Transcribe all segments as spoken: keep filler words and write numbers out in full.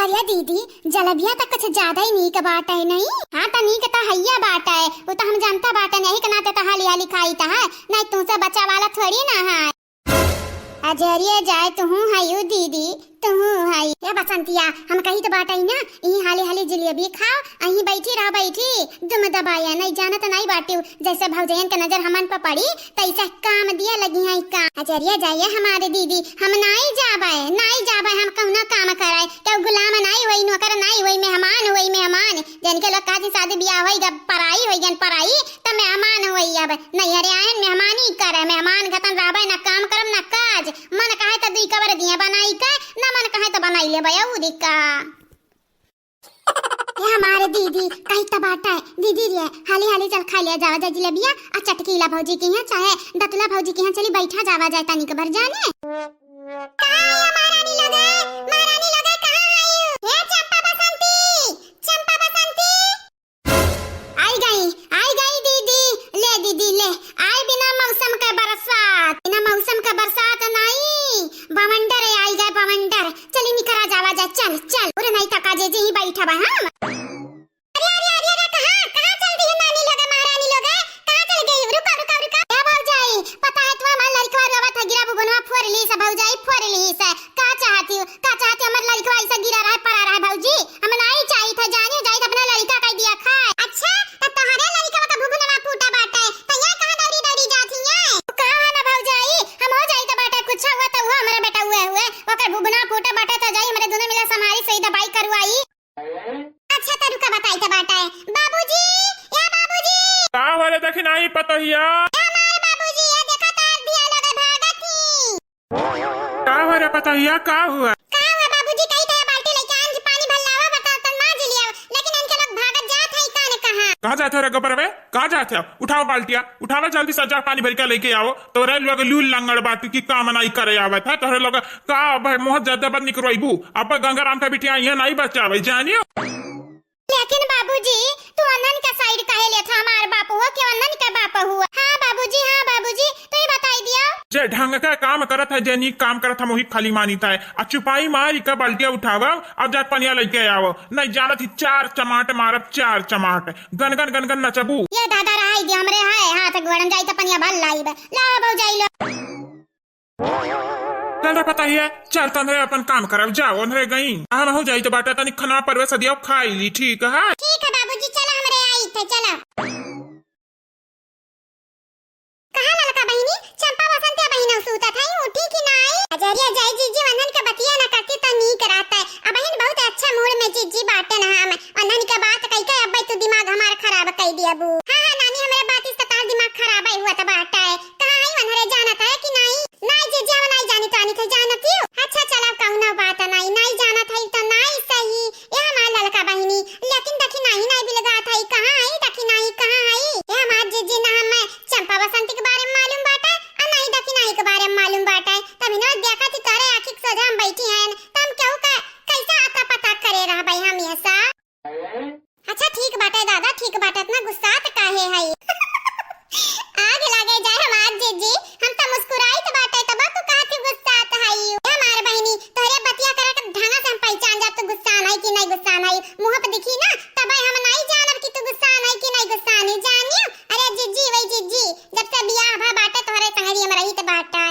ए दीदी, जलेबिया त कुछ ज्यादा ही नीक बाटे, नहीं? हाँ, त नीक त हइया बाटे, उ त हम जानता बाटे, नहीं के नाते त हाली हाली खाई त है, नहीं तुमसे बचा वाला थोड़ी ना है। अजरिया जाए तुहू हयू दीदी, तुहू हई। ए बसंतिया, हम कही त बाटे ना, इही हाली हाली जलेबी खाओ, अहीं बैठी रह बैठी, दुम दबाया, नहीं जानत नहीं बाटिउ, जैसे भौजयन के नजर हमन पर पड़ी, तैसे काम दिया लगी है काम। अजरिया जाइए हमारे दीदी, हम नाई जाबे, नाई जाबे, हम कौनो काम करे, केहू गुलाम नाई होई, नौकर नाई होई, मेहमान होई, मेहमान। जन के लोग काजी शादी ब्याह होई, जब पराई होई, जन पराई, त मेहमान होई। अब नैहरे आयन मेहमानी करे, मेहमान घतन रहबे, न काम करब, न काज। मन कहे त दुई कबर दिए बनाई के, न मन कहे त बनाई लेबे, अउरी का। ए हमारे दीदी, कही त बाटे, दीदी रे, हाली हाली चल खा लिया जावा जाए जलेबिया, आ चटकीला भौजी के यहाँ, चाहे दतुला भौजी के यहाँ चली बैठा जावा जाए तनिक भर जाने। कहाँ है महारानी लोग है? महारानी लोग है, कहाँ है? ए चंपा बसंती, चंपा बसंती। आई गई, आई गई दीदी, ले दीदी ले, आई बिना मौसम के बरसात, बिना मौसम के बरसात नहीं, बवंडर है, आई गए बवंडर। चली निकरा जावा जा, चल, चल। अरे नहीं तका जे जी ही बैठा बा हम। अरे, अरे, अरे, अरे, कहाँ, कहाँ चल दी है नानी लोग, महारानी लोग है? कहाँ चल गई? रुका, रुका, रुका। ए भौजाई, पता है तू हमार लड़कवा रोवत है, गिरा बुबनवा फोर ली से भौजाई, फोर ली से। का चाहती हो? का चाहती हो? हमार लड़कवा ऐसा गिरा रहा, पड़ा रहा भौजी। हम नाई चाहित है, जानी जाइत अपना लड़का का दिया खाए। अच्छा, त तोहरे लड़कवा का बुबनवा फूटा बाटे, त यहाँ कहाँ दौड़ी दौड़ी जात ही है? कहाँ है ना भौजाई, हम हो जाइत बाटे, कुछ हुआ त हुआ, हमारे बेटा हुए हुए, ओकर बुबनवा फूटा बाटे, त जाई हमरे दोनों मिला समारी सुई दवाई करवाई। अच्छा, त रुका, बताई त बाटे। बाबूजी, ए बाबूजी। का हो रे, देखी नाही पतोहिया। ए हमार बाबूजी, ए देखा तार धिया लोग भागत ही। का हो रे पतोहिया, का हुआ? का हुआ बाबूजी, कही त बाल्टी लेके आन जी, पानी भर लावा, बता तन माँ जी लिया, लेकिन इनके लोग भागत जात है, का न कहाँ। कहाँ जात हो रे गोबरवे? कहाँ जात हो? उठाओ बाल्टिया, उठाओ जल्दी से, जा पानी भर के लेके आओ। तोरे लोग लूल लंगड़ बाटू की काम नाई करे आवत है, तोरे लोग का अब मुँह ज्यादा बद निकरवाइबू? अब गंगाराम का बिटिया यहाँ नाई बचावे, जानियो। लेकिन बाबूजी, तू अनहन का side काहे लेत ह? हमार बाप हुआ कि अनहन का बाप हुआ? हाँ बाबूजी, हाँ बाबूजी, तू ही बताई दिया। जे ढंग का काम करत है, जे नीक काम करत है, वही खाली मानित है। आ चुपाई मारी का बाल्टिया उठावा, अब जाके पनिया लेके आओ। नहीं जानत ही, चार चमाट मारब, चार चमाट। गन गन गन गन नचबू। ये दादा रहाई दे हमरे, हाय हाथ गोड़न जाई त पनिया भर लाइब। ला भौजाई लो। चल रे पतोहिया, चल तनरे अपन काम करब, जाओ ओनरे गई। हम हो जाई त बाटे तनी खना परवे सदिया खाई ली, ठीक है? ठीक है बाबूजी, चला हमरे आई थे, चला। कहाँ ललका बहिनी, चंपा बसंतिया बहिन सूतत है, उठी कि नाई? अजरिया जाई जीजी, वंदन के बतिया न करती तो नीक रहता है। अब बहिन बहुत अच्छा mood में जीजी बाटे न हम। वंदन के बात कही के अब तू दिमाग हमार खराब कई दिया बू। हाँ, हाँ नानी, हमरे बात से तार दिमाग खराब ही हुआ त बाटे। कहाँ आई वनरे जानत है कि नाई? नाई जीजी, हम नाई जानी तो आनी थे जानत ही। अच्छा चला, कौनो बात नाई, नाई जानत है तो नाई सही। ए हमार ललका बहिनी, लेकिन देखी नाही, नाही बिलगात हई, कहाँ हई? देखी नाही, कहाँ हई? ए हमार जीजी, ना हमें चंपा बसंती के बारे में मालूम बाटे, आ नाही देखी नाही के बारे में मालूम बाटे। तभी ना देखा थी तोरे आँखी के सोझा हम बैठी हैं, त हम केहू का कैसे अता पता करे रहबे हम ये सब? अच्छा ठीक बाटे दादा, ठीक बाटे, इतना गुस्सात काहे हई? आग लागे जाए हमार जीजी, हम त मुस्कुराइत बाटे, तब तू काहे गुस्सात हई? ए हमार बहिनी, तोहरे बतिया करे के ढंगा से हम पहचान जाब, तू गुस्सान हई कि नहीं गुस्सान हई। मुँह पे दिखी ना, तब हम नहीं जानब कि तू गुस्सान हई कि नहीं गुस्सान हई, जानियो। अरे जिज्जी, वही जिज्जी, जब से बियाह भा बाटे, तोहरे संगरी हम रहित बाटे।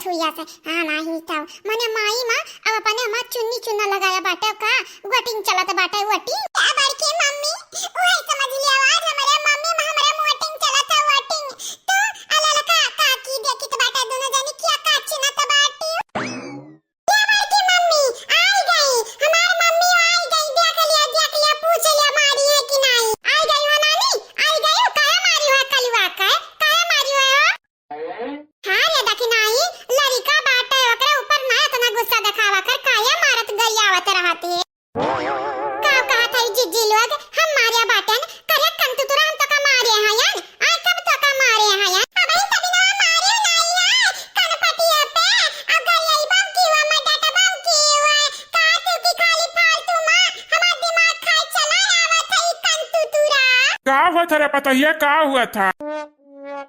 हुइया से, हाँ, नाही तउ। मने माई मा अब अपने हमार चुन्नी चुन्ना लगाया बाटे का, वोटिंग चलत बाटे, वोटिंग। का बड़की मम्मी, उहे समझ लिया, आज हमरे मम्मी मा हमरे वोटिंग चलत है, वोटिंग। तू आ ललका काकी देखित बाटे, दोनों जनी किया का चिन्हत बाटी। ए बड़की मम्मी, आई गई, हमार मम्मी आई गई, देख लिया, देख लिया, पूछ लिया, मारी है कि नाही। आई गई हो नानी, आई गई हो, काहे मारी हो कलुआ के, काहे मारी हो? हाँ रे दखिनाई, लड़िका बाटे, ओकरे ऊपर ना इतना गुस्सा देखावा कर, काहे मारत गरियावत रहत है? का कहत है जिज्जी लोग, हम मारे बाटेन, करे कंतुतुरा हम तोका मारे हयन, आय कब तोका मारे हयन? अबही तबिनवा मारे नाई है, कनपटिया पे, अब गरियई बाबू की हुआ, मैं डाटा बाबू की हुआ, का तू की खाली फालतू मा, हमार दिमाग खाए चला आवत है ई कंतुतुरा। का हुआ था रे पतोहिया, का हुआ था?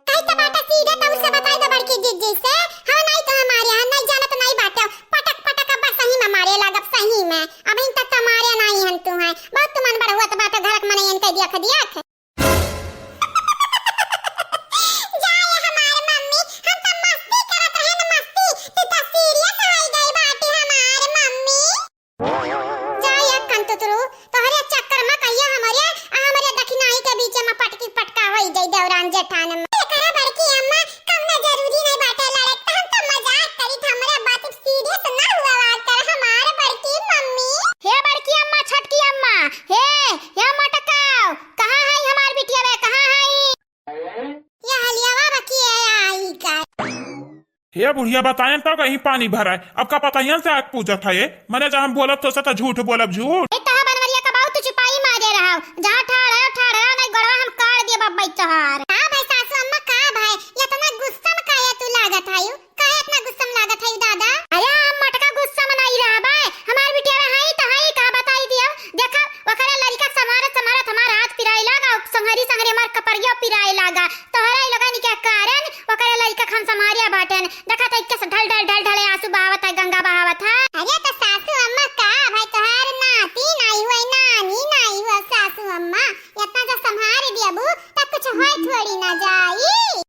कही तो बाटा सीधे तौर से बताई दे बड़की जिज्जी से, हम नाई तो हमारे यहाँ नाई जानत नाई बाटे, पटक पटक अब सही में मारे लागब सही में, अबहिन तक तो मारे नाई हन तू है, बहुत तुमन बड़ हुआ तो बाटे घर के मनई इनके दिया खदिया खे। जाए हमार मम्मी, हम तो मस्ती करत रहे न मस्ती, तू तो सीरियस हो गई बाटी हमार मम्मी। जा एक कंतुतुरु, तोहरे चक्कर मा कहिया हमरे आ हमरे दखिनाई के बीच मा पटकी पटका होई जाई देवरान जेठान मा। एकरा बड़की अम्मा, कौनो जरूरी नहीं बाटे लड़े, त हम तो मजाक करी, त हमरे बात सीरियस ना हुआ बात कर हमार बड़की मम्मी। हे बड़की अम्मा, छोटकी अम्मा, हे, हे मटकाओ, कहाँ है हमार बिटिया बे, कहाँ है? ये हलियावा बकी है आई का। हे बुढ़िया, बताएन तो कहीं पानी भराए, अब का पतहियन से आग पूजत है ये? मने जब हम बोलब तो से तो झूठ बोलब, झूठ। ए तहा बनवरिया का बाऊ तू चुपाई मारे रहो, जहाँ ठाड़ है ठाड़ रहो, नहीं गोड़वा हम काट दिए बब्बई तोहार। का भाई सासू अम्मा, का भाई इतना गुस्सा में काहे तू लागत है? काहे इतना गुस्सा में लागत है दादा? अरे हम मटका गुस्सा में नहीं रहबे, हमार बिटिया है तो है का बताई दियो, देखो ओकरे लड़िका संभारत संभारत हमार हाथ पिराए लागा, संघरी संघरी हमार कपड़ियो पिराए लागा। तोहरा ई लोगन के कारण ओकरे लइका खान संभारिया बाटेन। देखत है कैसे ढल ढल ढल ढल आंसू बहावत है, गंगा बहावत है। अरे तो सासू अम्मा का भाई तोहार नाती नाई हुआ, नानी नाई हुआ सासू अम्मा, इतना जो संभार दियबू तब कुछ होए थोड़ी ना जाई।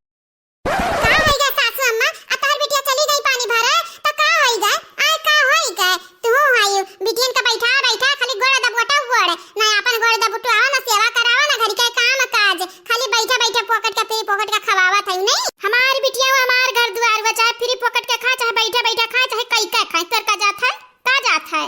का होई गे सासू अम्मा, आ तोहर बिटिया चली गई पानी भरे तो का होई गे? आय का होई गे? तू आयु बिटियन का बैठा बैठा खाली गोड़ दबोटा गोड़, ना अपन गोड़ दबोटावा, ना सेवा करावा, ना घर के काम काज, खाली बैठा बैठा फोकट का फ्री फोकट का खवावत है नहीं। हमार बिटिया वो हमार घर दुआर वो, चाहे फ्री फोकट के खा, चाहे बैठा बैठा खा, चाहे कई के खाए, तोर का जात है, का जात है?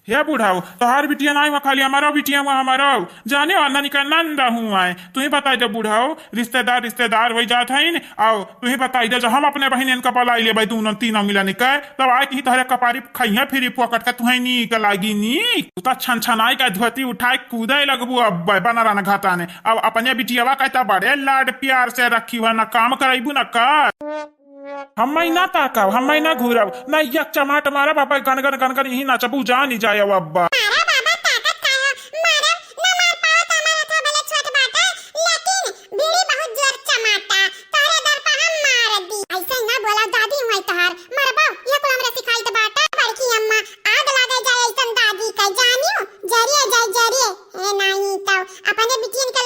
हे बुढ़ाऊ, तोहार बिटिया नाई हुआ, खाली हमारा बिटिया हुआ, हमारा जाने वाला निका नंद हुआ है। तू ही बताई दे बुढ़ाऊ, रिश्तेदार रिश्तेदार होई जात है न, आओ तू ही बताई दे, जो हम अपने बहिन इनका बुलाई लेबै, दोनों तीनों मिलन के, तब आए कहीं तोहरे कपारी खइहे फ्री फोकट का, तुहे नीक लागी नीक। तू तो छन छनाई का धोती उठाए कूदे लगबू अब बना रहना घाटा ने। अब अपने बिटियावा का तो बड़े लाड प्यार से रखी हुआ, ना काम करैबू ना कर। हम मैं ना ताकब, हम मैं ना घूरब, ना एक चमाट मारब, अब गनगन गनगन यही नचबू जानी जाए अब। मारा बाबा ताकत का हो, मारब ना मार पाओ तो हमार हथवा भले छोट बाटे, लेकिन बीड़ी बहुत जोर चमाटा, तोहरे दर पर हम मार दी। ऐसे ना बोला दादी हुई तोहार, मरबा ये कुल हमरे सिखाई तो बाटे। बड़की अम्मा आग लागे जाए ऐसन दादी का जानियो, जरिए जाए जरिए, ए नाही तो अपने बिटियन के